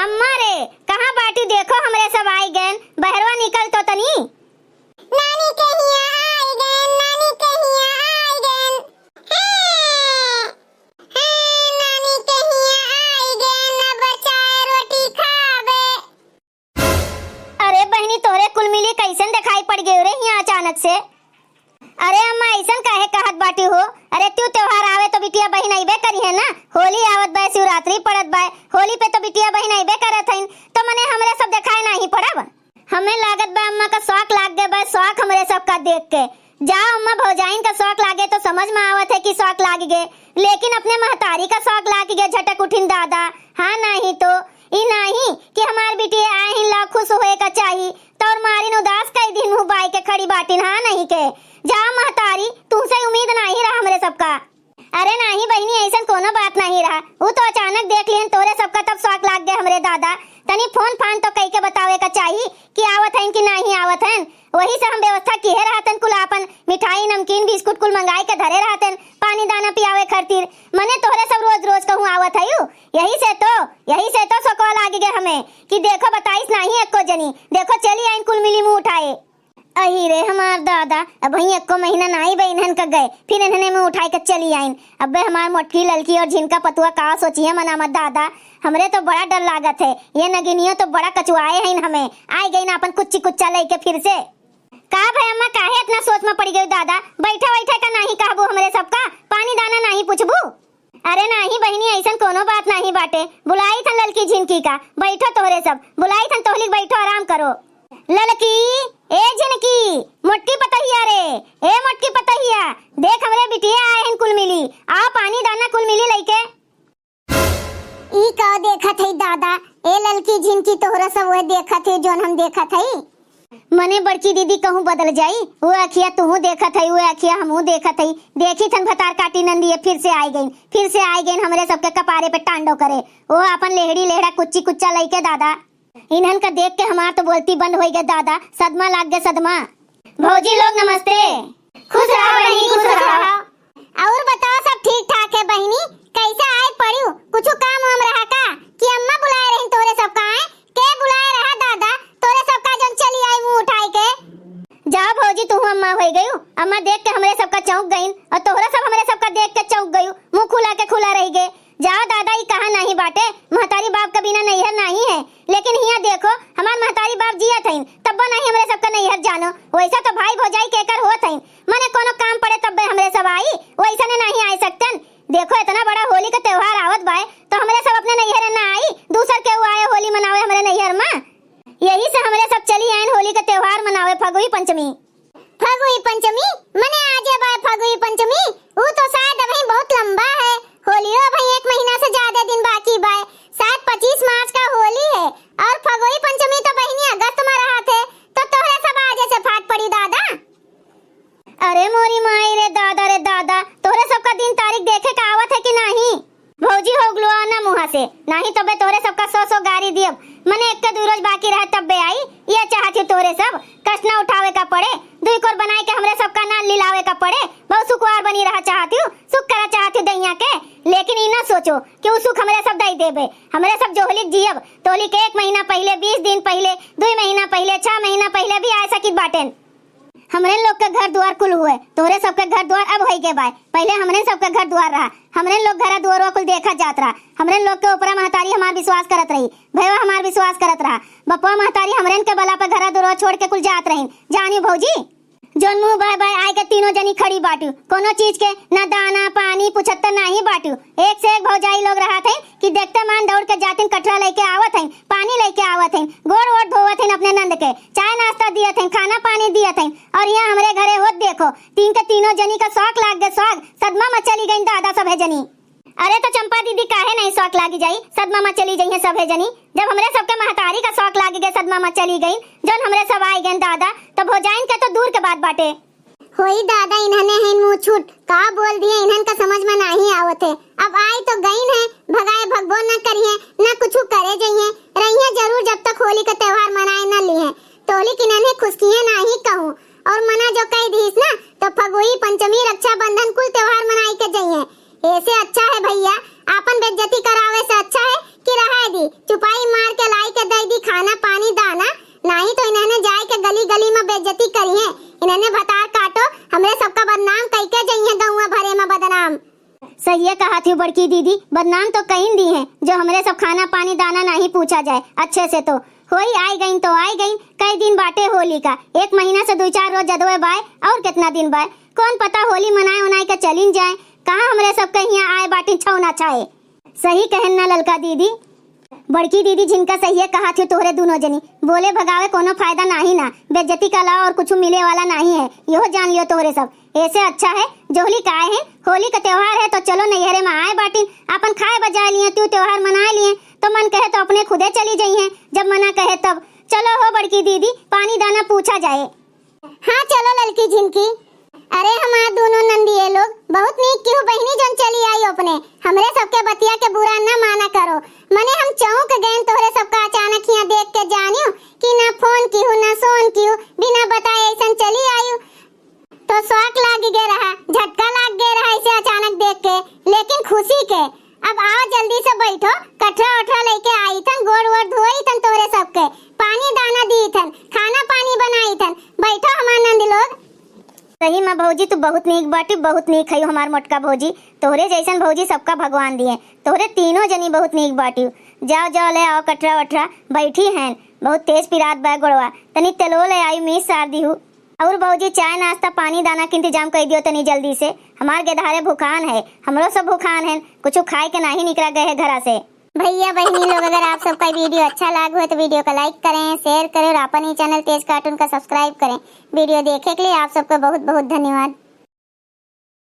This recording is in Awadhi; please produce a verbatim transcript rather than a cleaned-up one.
अम्मा रे, कहाँ बाटी? देखो, हमरे सब आइ गएन, बहरवा निकल तो तनी। नानी के हियाँ आइ गएन, नानी के हियाँ आइ गएन। हाँ, हाँ, नानी के हियाँ आइ गएन, अब चाय रोटी खाबे। अरे बहिनी, तोहरे कुल मिली कइसन देखाइ पड़ गयो रे हियाँ अचानक से? अरे अम्मा, अइसन काहे कहत बाटी हो? अरे त्यू त्योहार आवे तो बिटिया बहिन अइबे करिहैं ना, होली आवत बाय, शिवरात्रि पड़त बाय, होली पे तो बिटिया बहिन अइबे करत हइन, तो मने हमरे सब देखाए नाहीं पड़ब? हमें लागत बा अम्मा का शौक लाग गए बा, शौक हमरे सब का देख के। जाओ अम्मा, भौजाइन का शौक लागे तो समझ में आवत है कि शौक लाग गए, लेकिन अपने महतारी का शौक लाग गए झटक उठिन दादा। हाँ, नाहीं तो ई नाहीं कि हमार बिटिया आए ही ला खुश होए का चाही, तौर मारिन उदास कइ दिन मुँह बाइ के खड़ी बाटिन। हाँ, नाहीं के जाओ महतारी, तुहसे उम्मीद नाहीं रहा हमरे सबका। अरे नाहीं बहिनी, अइसन कोनो बात नाहीं रहा, ऊ तो अचानक देख लिहन तोहरे सबका, तब शौक लाग गए हमरे दादा। तनी फोन फान तो कइ के बतावे का चाही कि आवत हइन कि नाहीं आवत हइन। वही से हम व्यवस्था किहे रहतन, कुल आपन मिठाई, नमकीन, बिस्कुट कुल मंगाइ के धरे रहतन, पानी दाना पियावे खातिर। मने तोहरे सब रोज रोज कहूँ आवत हयू, यही से तो, यही से तो शौकवा लाग गए हमें कि देखो बताइस नाहीं एक्को जनी, देखो चली आइन कुल मिली मुँह उठाए। अही रे हमार दादा, अबहीं एक्को महीना नाहीं बा इन्हन का गए, फिर इन्हने मुँह उठाइ के चली आइन। अबे हमार मोटकी ललकी और झिनका पतुआ का सोचिहैं मना मत दादा, हमरे तो बड़ा डर लागत है, ये नगिनियो तो बड़ा कचुआए हइन हमें, आइ गइन आपन कुच्ची कुच्चा लइके फिर से। का भय अम्मा, काहे इतना सोच में पड़ि गयू दादा? बइठे वइठे का नाहीं कहबू हमरे सबका, पानी दाना नाहीं पूछबू? अरे नाहीं बहिनी, अइसन कोनो बात नाहीं बाटे, बुलाइथन ललकी झिनकी का, बइठो तोहरे सब, बुलाइथन तोहलिक, बइठो आराम करो। ललकी, ए झिनकी, मोटकी पतहिया रे, ए मोटकी पतहिया, देख हमरे बिटिया आए हइन कुल मिली, आओ पानी दाना कुल मिली लइके। ई का देखत हई दादा? ए ललकी झिनकी, तोहरा सब वह देखत हई जौन हम देखत हई। मने बड़की दीदी कहूँ बदल जाई, वो अखिया तुहूँ देखत हई, वो अखिया हमहूँ देखत हई। देखिथन भतार काटी नंदिये फिर से आइ गइन, फिर से आइ गइन हमरे सबके कपारे पे टांडो करे। वो आपन लेहड़ी लेहड़ा कुच्ची कुच्चा लइके दादा, इन्हन का देख के हमार तो बोलती बंद होइ गए दादा, सदमा लाग गए सदमा। भौजी लोग नमस्ते। खुश रहा बहिनी, खुश रहा। और बताओ, सब ठीक ठाक है बहिनी? कैसे आए पड़ियो? कुछ काम वाम रहा का कि अम्मा बुलाए रहिन तोरे सब का? आए के बुलाए रहा दादा? तोरे सब का जौन चली आई मुँह उठाए के। जाओ भौजी, तू अम्मा होइ गयू। अम्मा देख के हमरे सब का चौंक गईन और तोहरा सब हमरे सब का देख के चौंक गयू, मुँह खुला के खुला रहि गए। जाओ दादा, ई कहा नाहीं बाटे, महतारी बाप के बिना नैहर नाहीं है। लेकिन हियाँ देखो, हमार महतारी बाप जियत हईन, तब्बो नाहीं हमरे सबका नैहर जानो। वैसा तो भाई भौजाई केकर होत हईन, मने कोनो काम पड़े तब्बे हमरे सब आई, वैसने नाहीं आए सकतन। देखो, इतना बड़ा होली का त्योहार आवत बाय, तो हमरे सब अपने नैहरे ना आई, दूसर केहू आए होली मनावे हमरे नैहर मा। यही से हमरे सब चली आयन होली का त्योहार मनावे, फगुई पंचमी। फगुई पंचमी? मने आजे बाय फगुई पंचमी? ऊ तो शायद अबहीं बहुत लंबा है। होलियो अबहीं एक महीना से ज्यादा दिन बाकी बाय। शायद पच्चीस मार्च का होली है और फगुई पंचमी तो बहिनी अगस्त में रहत है, तो तोहरे सब आजे से फाट पड़ी दादा। अरे मोरी माई रे दादा रे दादा, तोहरे सबका दिन तारीख देखे का आवत है कि नाहीं? भौजी हो गलो ना मुँहा से, नाहीं तो बे तोहरे सबका सौ सौ गारी दियब। मने एक के दू रोज बाकी रहे तब बे आई। ये चाहत ही तोहरे सब कष्ट ना उठावे का पड़े, दुई कोर बनाए के हमरे सबका ना लिलावे का पड़े। बहुत सुखवार बनी रहा चाहत ही, सुख करा चाहत ही दैया के। लेकिन ई ना सोचो कि उ सुख हमरे सब दई देबे। हमरे सब जोहलिक जियब, तोहलिक एक महीना पहिले, बीस दिन पहिले, दुई महीना पहिले, छह महीना पहिले भी आए सकित बाटेन। हमरे लोग के घर दुआर कुल हुए, तोहरे सबके घर दुआर अब होई गए बाय। पहिले हमरे सबके घर दुआर रहा, हमरे लोग घरा दुआरवा कुल देखा जात रहा। हमरे लोग के ऊपरा महतारी हमार विश्वास करत रही, भैया हमार विश्वास करत रहा, बपवा महतारी हमरे के बला पे घरा दुआरवा छोड़ के कुल जात रही। जानी भौजी, जौन मुँह बाय बाय आए के तीनों जनी खड़ी बाटू, कोनो चीज के ना दाना पानी पूछत त नाहीं बाटू। एक से एक भौजाई लोग रहत हैं कि देखते मान दौड़ के जातिन कटरा लइके आवत हैं, पानी लइके आवत हैं, गोड़ वोड़ धोवत हैं अपने नंद के, चाय नाश्ता दियत हैं, खाना पानी दियत हैं। और यहाँ हमरे घरे होत देखो, तीन के तीनों जनी का शौक लाग गए, शौक, सदमा में चली गई दादा सभे जनी। अरे तो चंपा दीदी काहे नहीं शौक लागी जाई, सदमा में चली जइहें सभे जनी। जब हमरे सबके महतारी का शौक लागी गए, सदमा में चली गई, जौन हमरे सब आई गए दादा, तो भौजाइन के तो दूर के बात बाटे। होई दादा, इन्हने हैं मुँह छूट, का बोल दिए, इन्हन का समझ में नाहीं आवत है। अब आई तो गईन है, भगाए भगबो न करिए, न कुछ करे जइए, रहिए जरूर जब तक होली का त्योहार मनाए न लिए। तोहलिक इन्हने खुश किए नाहीं कहूँ, और मना जो कह दीस ना, तो फगुई पंचमी, रक्षाबंधन कुल त्योहार मनाई के जइए। ऐसे अच्छा है भैया, आपन बेइज्जती करावे से अच्छा है कि रहाए दी, चुपाई मार के बड़की दीदी बदनाम तो कइन दी हैं, जो हमरे सब खाना पानी दाना नाहीं पूछा जाए अच्छे से। तो होई, आइ गइन तो आइ गइन, कई दिन बाटे होली का, एक महीना से दुइ चार रोज जदवे बाय, अउर केतना दिन बाय, कौन पता होली मनाए उनाए के चलिन जाए, कहाँ हमरे सब के हियाँ आए बाटिन छौ ना छाए। सही कहन ना ललका दीदी। बड़की दीदी झिनका सहिए कहा थी तोहरे दुनो जनी, बोले भगावे कोनो फायदा नाहीं ना, बेइज्जती का अलावा अउर कुछ मिले वाला नाहीं है, यहो जान लियो तोहरे सब। एसे अच्छा है जोहली का आए हैं, होली का त्योहार है तो चलो नैहरे में आए बाटिन, आपन खाए बजाए लिए, त्यू त्योहार मनाए लिए, तो मन कहे तो अपने खुदे चली जइहें, जब मना कहे तब। चलो हो बड़की दीदी, पानी दाना पूछा जाए। हाँ, चलो ललकी झिनकी। अरे हमार दुनो नंदिये लोग, बहुत नीक किहू बहिनी जौन चली आइउ अपने। हमरे सबके बतिया के बुरा न माना करो, मने हम चौंक गएन तोहरे सबका अचानक हियाँ देख के। जानिउ कि ना फोन किहू ना सोन किहू, बिना बताए अइसन चली आइउ। तो शॉक लाग गे रहा, झटका लाग गे रहा ऐसे अचानक देख के, लेकिन खुशी के। अब आओ जल्दी से बैठो, कठरा ओठरा लेके आइथन, गोड़ वोड़ धोइथन तोहरे सबके, पानी दाना दीथन, खाना पानी बनाइथन। बैठो हमार नंद लोग। सही में भौजी तू बहुत नीक बाटी, बहुत नीक है हमार मोटका भौजी। तोहरे जैसन भौजी सबका भगवान दिए। तोहरे तीनों जनी बहुत नीक बाटी। जाओ जाओ ले आओ कठरा वठरा, बैठी हैं, बहुत तेज पिरात बा गोड़वा, तनी तेलो ले आई मीस सार दिहू। अउर भौजी चाय नाश्ता पानी दाना के इंतजाम कर दियो तनी जल्दी से। हमार गेदहारे भुखान है, हमरो सब भुखान हैं, कुछ खाए के नाहीं निकला गए है घरा से। भैया बहिनी लोग, अगर आप सबका वीडियो अच्छा लाग हो तो वीडियो का लाइक करें, शेयर करें अउर आपन ही चैनल तेज कार्टून का सब्सक्राइब करें। वीडियो देखे के लिए आप सबको बहुत बहुत धन्यवाद।